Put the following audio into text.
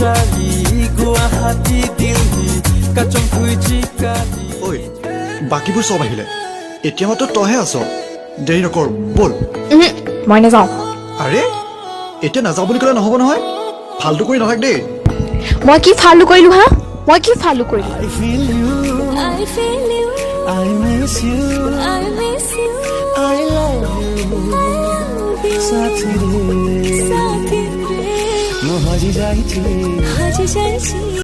চালি গুৱাহাটী দিল্লী কাচন কালি। ঐ, বাকীবোৰ চব আহিলে, এতিয়া মাত্ৰ তইহে আছ। দেৰি নকৰ, ব'ল। উহু, মই নাযাওঁ। আৰে, এতিয়া নাযাওঁ বুলি ক'লে নহ'ব নহয়। ফাল্টু কৰি নাথাক দেই। মই কি ফাল্টু কৰিলো হা? মই কি ফাল্টু কৰিলো? I feel you. I feel you. I miss you. I miss you. I love you. I love you. ସାଥିରେ ସାଥିରେ ମୁଁ ହଜି ଯାଇଛି। ହଜି ଯାଇଛି।